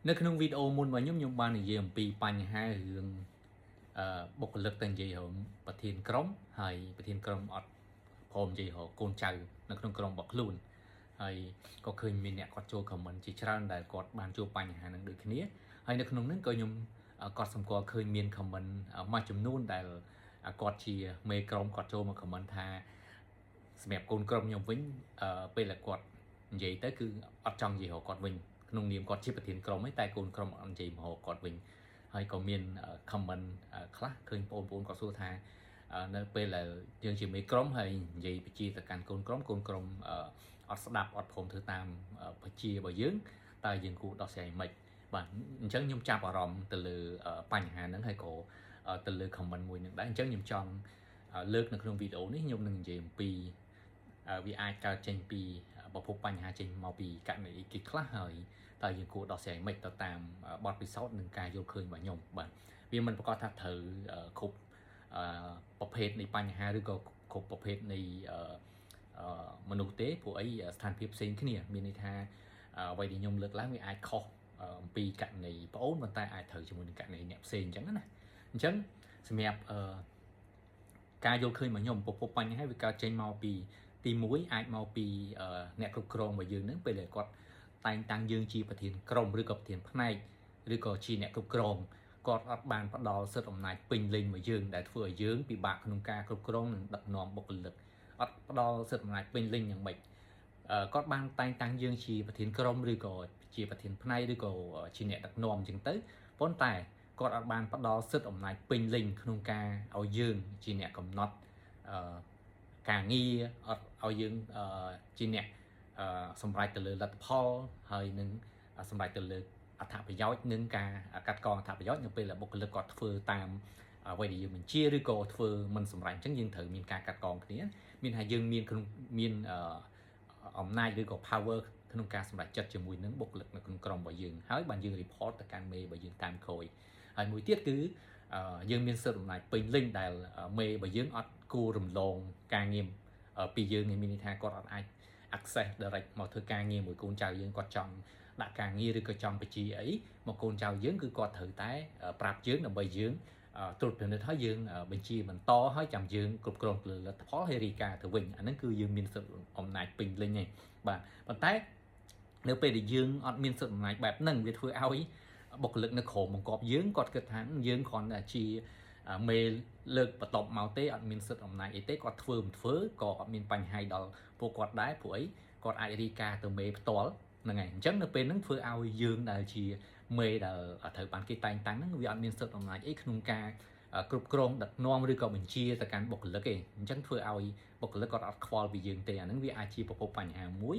នៅក្នុងវីដេអូមុនរបស់ខ្ញុំខ្ញុំបាននិយាយអំពីបញ្ហារឿងបុគ្គលិកទៅនិយាយរកប្រធានក្រុមហើយប្រធានក្រុមអត់ព្រមនិយាយរកកូនចៅនៅក្នុងក្រុមរបស់ខ្លួនហើយក៏ឃើញមានអ្នកគាត់ចូល comment ជាច្រើនដែលគាត់បានជួបបញ្ហានឹងដូចគ្នាហើយនៅក្នុងហ្នឹងក៏ខ្ញុំគាត់សម្គាល់ឃើញមាន comment មួយចំនួនដែលគាត់ជាមេក្រុមគាត់ចូលមក comment ថាសម្រាប់កូនក្រុមខ្ញុំវិញពេលដែលគាត់និយាយទៅគឺអត់ចង់និយាយរកគាត់វិញក្នុងនាមគាត់ជាប្រធានក្រុមឯងតែកូនក្រុមអត់និយាយមករកគាត់វិញហើយក៏មាន comment ខ្លះឃើញបងប្អូនគាត់សួរថានៅពេលដែលយើងជាមេក្រុមហើយនិយាយបញ្ជាទៅកាន់កូនក្រុមកូនក្រុមអត់ស្ដាប់អត់ព្រមធ្វើតាមបញ្ជារបស់យើងតើយើងគួរដោះស្រាយម៉េចបាទអញ្ចឹងខ្ញុំចាប់អារម្មណ៍ទៅលើបញ្ហាហ្នឹងហើយក៏ទៅលើ comment មួយហ្នឹងដែរអញ្ចឹងខ្ញុំចង់លើកនៅក្នុងវីដេអូនេះខ្ញុំនឹងនិយាយអំពីវាអាចកើតចេញពីប្រភពបញ្ហាចេញមកពីករណីគេខ្លះហើយតើយើងគួរដោះស្រាយម៉េចទៅតាមបទពិសោធន៍និងការយល់ឃើញរបស់ខ្ញុំបាទវាមិនប្រកាសថាត្រូវគ្រប់ប្រភេទនៃបញ្ហាឬក៏គ្រប់ប្រភេទនៃមនុស្សទេព្រោះអីស្ថានភាពផ្សេងគ្នាមានន័យថាអ្វីដែលខ្ញុំលើកឡើងវាអាចខុសអំពីករណីប្អូនប៉ុន្តែអាចត្រូវជាមួយនឹងករណីអ្នកផ្សេងអញ្ចឹងណាអញ្ចឹងសម្រាប់ការយល់ឃើញរបស់ខ្ញុំប្រភពបញ្ហាវាកើតចេញមកពីទី1អាចមកពីអ្នកគ្រប់គ្រងរបស់យើងនឹងពេលដែលគាត់តែងតាំងយើងជាប្រធានក្រុមឬក៏ប្រធានផ្នែកឬក៏ជាអ្នកគ្រប់គ្រងគាត់អត់បានផ្ដល់សិទ្ធិអំណាចពេញលេញមកយើងដែលធ្វើឲ្យយើងពិបាកក្នុងការគ្រប់គ្រងនិងដឹកនាំបុគ្គលិកអត់ផ្ដល់សិទ្ធិអំណាចពេញលេញយ៉ាងម៉េចគាត់បានតែងតាំងយើងជាប្រធានក្រុមឬក៏ជាប្រធានផ្នែកឬក៏ជាអ្នកដឹកនាំអញ្ចឹងទៅប៉ុន្តែគាត់អត់បានផ្ដល់សិទ្ធិអំណាចពេញលេញក្នុងការឲ្យយើងជាអ្នកកំណត់ការងារអត់ឲ្យយើងជាអ្នកសម្រេចទៅលើលទ្ធផលហើយនឹងសម្រេចទៅលើអត្ថប្រយោជន៍និងការកាត់កងអត្ថប្រយោជន៍នៅពេលដែលបុគ្គលិកគាត់ធ្វើតាមអ្វីដែលយើងបញ្ជាឬក៏ធ្វើមិនសម្រេចអញ្ចឹងយើងត្រូវមានការកាត់កងគ្នាមានថាយើងមានក្នុងមានអំណាចឬក៏ power ក្នុងការសម្រេចចិត្តជាមួយនឹងបុគ្គលិកនៅក្នុងក្រុមរបស់យើងហើយបានយើង report ទៅកាន់មេរបស់យើងតាមក្រោយហើយមួយទៀតគឺយើងមានសិទ្ធិអំណាចពេញលេញដែលមេរបស់យើងអត់គួររំលងការងារពីយើងមានន័យថាគាត់អត់អាច access direct មកធ្វើការងារមួយកូនចៅយើងគាត់ចង់ដាក់ការងារឬក៏ចង់បញ្ជាអីមកកូនចៅយើងគឺគាត់ត្រូវតែប្រាប់យើងដើម្បីយើងត្រួតពិនិត្យហើយយើងបញ្ជាបន្តហើយចាំយើងគ្រប់គ្រងលើលទ្ធផលហើយរាយការណ៍ទៅវិញអាហ្នឹងគឺយើងមានសិទ្ធិអំណាចពេញលេញហើយបាទប៉ុន្តែនៅពេលដែលយើងអត់មានសិទ្ធិអំណាចបែបហ្នឹងវាធ្វើឲ្យបុគ្គលិកនៅក្រោមបង្គាប់យើងគាត់គិតថាយើងគ្រាន់តែជាមេលើកបន្ទប់មកទេអត់មានសិទ្ធិអំណាចអីទេគាត់ធ្វើមិនធ្វើក៏អត់មានបញ្ហាដល់ពួកគាត់ដែរព្រោះអីគាត់អាចរាយការណ៍ទៅមេផ្ទាល់ហ្នឹងហើយអញ្ចឹងនៅពេលហ្នឹងធ្វើឲ្យយើងដែលជាមេដែលត្រូវបានគេតែងតាំងហ្នឹងវាអត់មានសិទ្ធិអំណាចអីក្នុងការគ្រប់គ្រងដឹកនាំឬក៏បញ្ជាទៅកាន់បុគ្គលិកទេអញ្ចឹងធ្វើឲ្យបុគ្គលិកគាត់អត់ខ្វល់ពីយើងទេអាហ្នឹងវាអាចជាប្រភពបញ្ហាមួយ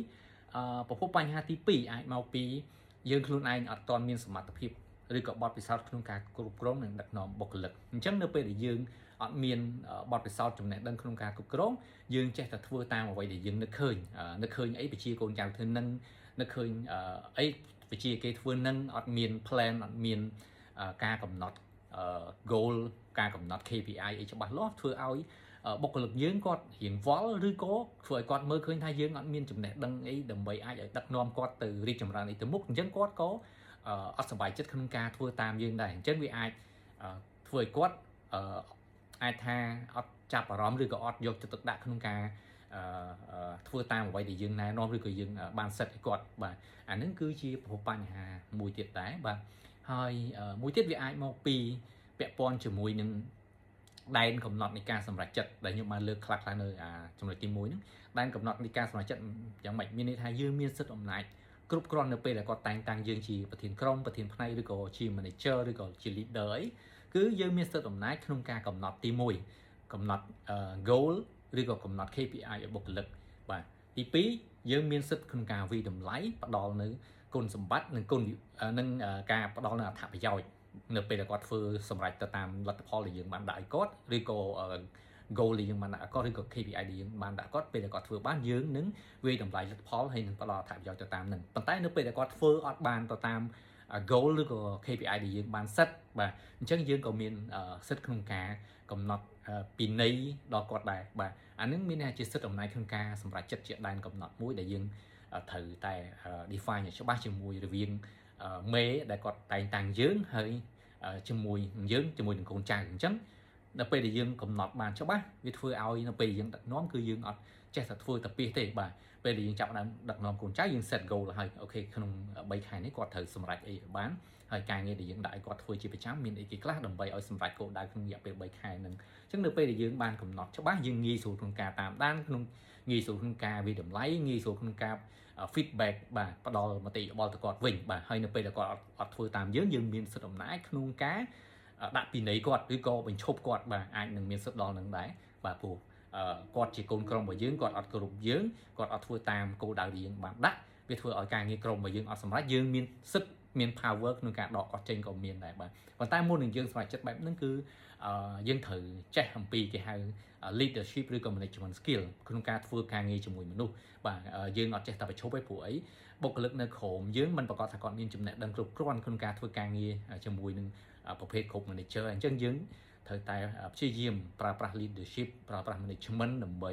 ប្រភពបញ្ហាទី2អាចមកពីយើងខ្លួនឯងអត់ទាន់មានសមត្ថភាពឬក៏បទពិសោធន៍ក្នុងការគ្រប់គ្រងនិងដឹកនាំបុគ្គលិកអញ្ចឹងនៅពេលដែលយើងអត់មានបទពិសោធន៍ចំណេះដឹងក្នុងការគ្រប់គ្រងយើងចេះតែធ្វើតាមអ្វីដែលយើងនឹកឃើញនឹកឃើញអីបញ្ជាកូនចៅធ្វើនឹងនឹកឃើញអីបញ្ជាគេធ្វើនឹងអត់មាន plan អត់មានការកំណត់ goal ការកំណត់ KPI អីច្បាស់លាស់ធ្វើឲ្យបុគ្គលិកយើងគាត់រៀងវល់ឬក៏ធ្វើឲ្យគាត់មើលឃើញថាយើងអត់មានចំណេះដឹងអីដើម្បីអាចឲ្យដឹកនាំគាត់ទៅរីកចម្រើនអីទៅមុខអញ្ចឹងគាត់ក៏អត់សប្បាយចិត្តក្នុងការធ្វើតាមយើងដែរអញ្ចឹងវាអាចធ្វើឲ្យគាត់អាចថាអត់ចាប់អារម្មណ៍ឬក៏អត់យកចិត្តទុកដាក់ក្នុងការធ្វើតាមអ្វីដែលយើងណែនាំឬក៏យើងបានសិតឲ្យគាត់បាទអានឹងគឺជាប្រភពបញ្ហាមួយទៀតដែរបាទហើយមួយទៀតវាអាចមកពីពាក់ព័ន្ធជាមួយនឹងដែនកំណត់នៃការសម្រេចចិត្តដែលខ្ញុំបានលើកខ្លះៗនៅអាចំណុចទី1ហ្នឹងដែនកំណត់នៃការសម្រេចចិត្តយ៉ាងម៉េចមានន័យថាយើងមានសិទ្ធិអំណាចគ្រប់គ្រាន់នៅពេលដែលគាត់តែងតាំងយើងជាប្រធានក្រុមប្រធានផ្នែកឬក៏ជា manager ឬក៏ជា leader អីគឺយើងមានសិទ្ធិអំណាចក្នុងការកំណត់ទី1កំណត់ goal ឬក៏កំណត់ KPI ឲ្យបុគ្គលិកបាទទី2យើងមានសិទ្ធិក្នុងការវិតម្លៃផ្ដល់នៅគុណសម្បត្តិនិងគុណនិងការផ្ដល់នៅអត្ថប្រយោជន៍នៅពេលដែលគាត់ធ្វើសម្រេចទៅតាមលទ្ធផលដែលយើងបានដាក់ឲ្យគាត់ឬក៏ goal ដែលយើងបានដាក់គាត់ឬក៏ KPI ដែលយើងបានដាក់គាត់ពេលដែលគាត់ធ្វើបានយើងនឹងវាយតម្លៃលទ្ធផលហើយនឹងផ្ដល់អត្ថប្រយោជន៍ទៅតាមនឹងប៉ុន្តែនៅពេលដែលគាត់ធ្វើអត់បានទៅតាម goal ឬក៏ KPI ដែលយើងបាន set បាទអញ្ចឹងយើងក៏មានសិទ្ធិក្នុងការកំណត់ពិន័យដល់គាត់ដែរបាទអានឹងមានជាសិទ្ធិអំណាចក្នុងការសម្រេចចិត្តជាដែនកំណត់មួយដែលយើងត្រូវតែ define ឲ្យច្បាស់ជាមួយរវាង មេដែលគាត់តែងតាំងយើងហើយជាមួយនឹងយើងជាមួយនឹងកូនចៅអញ្ចឹងនៅពេលដែលយើងកំណត់បានច្បាស់វាធ្វើឲ្យនៅពេលយើងដឹកនាំគឺយើងអត់ចេះតែធ្វើតែពីសទេបាទពេលដែលយើងចាប់ផ្ដើមដឹកនាំកូនចៅយើង set goal ហើយ OK ក្នុង3ខែនេះគាត់ត្រូវសម្រេចអីឲ្យបានហើយការងារដែលយើងដាក់ឲ្យគាត់ធ្វើជាប្រចាំមានអីគេខ្លះដើម្បីឲ្យសម្រេចគោលដៅក្នុងរយៈពេល3ខែហ្នឹងអញ្ចឹងនៅពេលដែលយើងបានកំណត់ច្បាស់យើងងាយស្រួលក្នុងការតាមដានក្នុងងាយស្រួលក្នុងការវាយតម្លៃងាយស្រួលក្នុងការ feedback បាទផ្ដល់មតិយោបល់ទៅគាត់វិញបាទហើយនៅពេលដែលគាត់អត់ធ្វើតាមយើងយើងមានសិទ្ធិអំណាចក្នុងការដាក់ពិន័យគាត់ឬក៏បញ្ឈប់គាត់បាទអាចនឹងមានសិទ្ធិដល់នឹងដែរបាទព្រោះគាត់ជាកូនក្រុមរបស់យើងគាត់អត់គោរពយើងគាត់អត់ធ្វើតាមគោលដៅដែលយើងបានដាក់វាធ្វើឲ្យការងារក្រុមរបស់យើងអត់សម្រេចយើងមានសិទ្ធិមាន power ក្នុងការដកគាត់ចេញក៏មានដែរបាទប៉ុន្តែមុននឹងយើងសម្រេចចិត្តបែបហ្នឹងគឺយើងត្រូវចេះអំពីគេហៅ leadership ឬក៏ management skill ក្នុងការធ្វើការងារជាមួយមនុស្សបាទយើងអត់ចេះតែប្រឈប់ទេព្រោះអីបុគ្គលិកនៅក្រោមយើងមិនប្រកាសថាគាត់មានចំណេះដឹងគ្រប់គ្រាន់ក្នុងការធ្វើការងារជាមួយនឹងប្រភេទគ្រប់ manager អញ្ចឹងយើងត្រូវតែព្យាយាមប្រើប្រាស់ leadership ប្រើប្រាស់ management ដើម្បី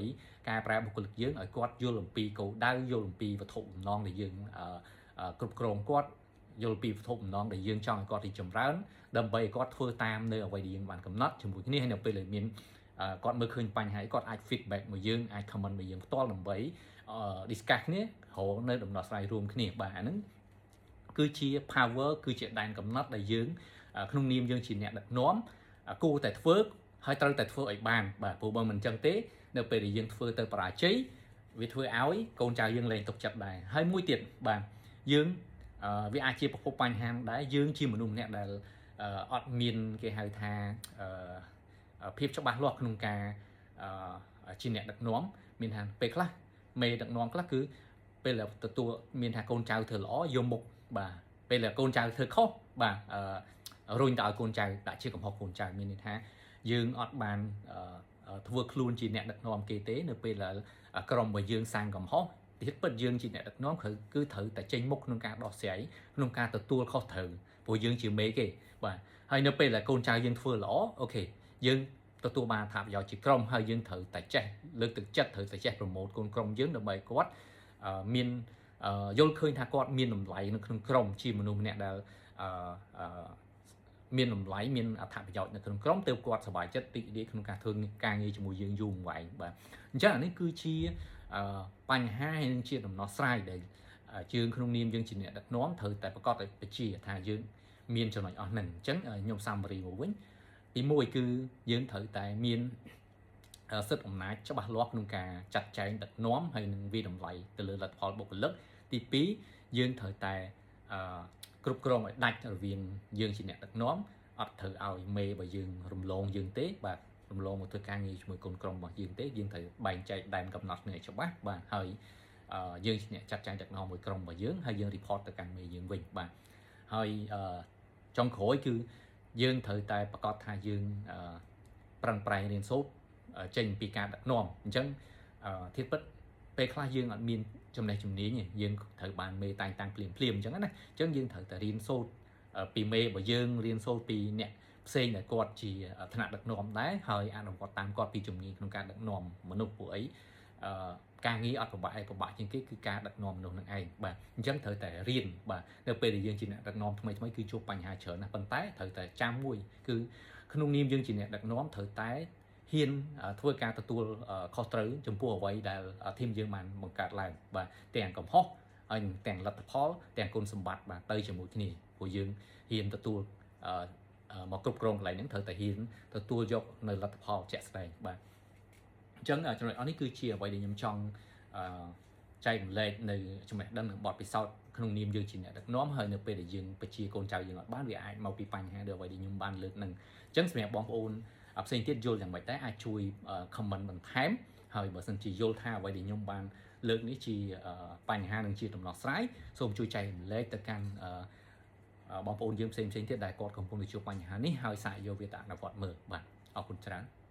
កែប្រែបុគ្គលិកយើងឲ្យគាត់យល់អំពីគោលដៅយល់អំពីវត្ថុបំណងដែលយើងគ្រប់គ្រងគាត់យល់ពីវត្ថុបំណងដែលយើងចង់ឲ្យគាត់រីកចម្រើនដើម្បីឲ្យគាត់ធ្វើតាមនៅអ្វីដែលយើងបានកំណត់ជាមួយគ្នាហើយនៅពេលដែលមានគាត់មើលឃើញបញ្ហាគាត់អាច feedback មកយើងអាច comment មកយើងផ្ទាល់ដើម្បី discuss គ្នារកនៅដំណោះស្រាយរួមគ្នាបាទអាហ្នឹងគឺជា power គឺជាដែនកំណត់ដែលយើងក្នុងនាមយើងជាអ្នកដឹកនាំគួរតែធ្វើហើយត្រូវតែធ្វើឲ្យបានបាទព្រោះបើមិនអញ្ចឹងទេនៅពេលដែលយើងធ្វើទៅបរាជ័យវាធ្វើឲ្យកូនចៅយើងលែងទុកចិត្តដែរហើយមួយទៀតបាទយើងវាអាចជាប្រភពបញ្ហាដែរយើងជាមនុស្សម្នាក់ដែលអត់មានគេហៅថាភាពច្បាស់លាស់ក្នុងការជាអ្នកដឹកនាំមានថាពេលខ្លះមេដឹកនាំខ្លះគឺពេលទទួលមានថាកូនចៅធ្វើល្អយកមុខបាទពេលដែលកូនចៅធ្វើខុសបាទរុញទៅឲ្យកូនចៅដាក់ជាកំហុសកូនចៅមានន័យថាយើងអត់បានធ្វើខ្លួនជាអ្នកដឹកនាំគេទេនៅពេលដែលក្រុមរបស់យើងសាងកំហុសទៀតពិតយើងជាអ្នកដឹកនាំគឺត្រូវតែចេញមុខក្នុងការដោះស្រាយក្នុងការទទួលខុសត្រូវព្រោះយើងជាមេគេបាទហើយនៅពេលដែលកូនចៅយើងធ្វើល្អ OK យើងទទួលបានអត្ថប្រយោជន៍ជាក្រុមហើយយើងត្រូវតែចេះលើកទឹកចិត្តត្រូវតែចេះpromote កូនក្រុមយើងដើម្បីគាត់មានយល់ឃើញថាគាត់មានតម្លៃនៅក្នុងក្រុមជាមនុស្សម្នាក់ដែលមានតម្លៃមានអត្ថប្រយោជន៍នៅក្នុងក្រុមទើបគាត់សប្បាយចិត្តរីករាយក្នុងការធ្វើការងារជាមួយយើងយូរអង្វែងបាទអញ្ចឹងអានេះគឺជាបញ្ហាហើយនឹងជាដំណោះស្រាយដែលជើងក្នុងនាមយើងជាអ្នកដឹកនាំត្រូវតែប្រកាសឲ្យបញ្ជាថាយើងមានចំណុចអស់ហ្នឹងអញ្ចឹងខ្ញុំ summary មកវិញទី1គឺយើងត្រូវតែមានសិទ្ធិអំណាចច្បាស់លាស់ក្នុងការចាត់ចែងដឹកនាំហើយនឹងវាយតម្លៃទៅលើលទ្ធផលបុគ្គលិកទី2យើងត្រូវតែគ្រប់គ្រងឲ្យដាច់រវាងយើងជាអ្នកដឹកនាំអត់ត្រូវឲ្យមេរបស់យើងរំលងយើងទេបាទរំលងមកធ្វើការងារជាមួយកូនក្រុមរបស់យើងទេយើងត្រូវបែងចែកដែនកំណត់គ្នាឲ្យច្បាស់បាទហើយយើងជាអ្នកចាត់ចែងដឹកនាំមួយក្រុមរបស់យើងហើយយើង report ទៅកាន់មេយើងវិញបាទហើយចុងក្រោយគឺយើងត្រូវតែប្រកាសថាយើងប្រឹងប្រែងរៀនសូត្រចេញពីការដឹកនាំអញ្ចឹងធៀបពិតពេលខ្លះយើងអត់មានចំណេះជំនាញទេយើងត្រូវបានមេតែងតាំងភ្លាមភ្លាមអញ្ចឹងណាអញ្ចឹងយើងត្រូវតែរៀនសូត្រពីមេរបស់យើងរៀនសូត្រពីអ្នកផ្សេងដែលគាត់ជាថ្នាក់ដឹកនាំដែរហើយអនុវត្តតាមគាត់ពីជំនាញក្នុងការដឹកនាំមនុស្សពួកអីការងារអត់ពិបាកឯងពិបាកជាងគេគឺការដឹកនាំមនុស្សនឹងឯងបាទអញ្ចឹងត្រូវតែរៀនបាទនៅពេលដែលយើងជាអ្នកដឹកនាំថ្មីថ្មីគឺជួបបញ្ហាច្រើនណាស់ប៉ុន្តែត្រូវតែចាំមួយគឺក្នុងនាមយើងជាអ្នកដឹកនាំត្រូវតែហ៊ានធ្វើការទទួលខុសត្រូវចំពោះអ្វីដែល team យើងបានបង្កើតឡើងបាទទាំងកំហុសហើយទាំងលទ្ធផលទាំងគុណសម្បត្តិបាទទៅជាមួយគ្នាព្រោះយើងហ៊ានទទួលមកគ្រប់គ្រងកន្លែងហ្នឹងត្រូវតែហ៊ានទទួលយកនៅលទ្ធផលជាក់ស្ដែងបាទអញ្ចឹងចំណុចអស់នេះគឺជាអ្វីដែលខ្ញុំចង់ចែករំលែកនៅចំណេះដឹងនិងបទពិសោធន៍ក្នុងនាមយើងជាអ្នកដឹកនាំហើយនៅពេលដែលយើងបញ្ជាកូនចៅយើងអត់បានវាអាចមកពីបញ្ហាដែលអ្វីដែលខ្ញុំបានលើកនឹងអញ្ចឹងសម្រាប់បងប្អូនផ្សេងទៀតយល់យ៉ាងម៉េចដែរអាចជួយ comment បន្ថែមហើយបើសិនជាយល់ថាអ្វីដែលខ្ញុំបានលើកនេះជាបញ្ហានិងជាដំណោះស្រាយសូមជួយចែករំលែកទៅកាន់បងប្អូនយើងផ្សេងផ្សេងទៀតដែលគាត់កំពុងតែជួបបញ្ហានេះហើយសាកយកវាទៅអនុវត្តមើលបាទអរគុណច្រើន។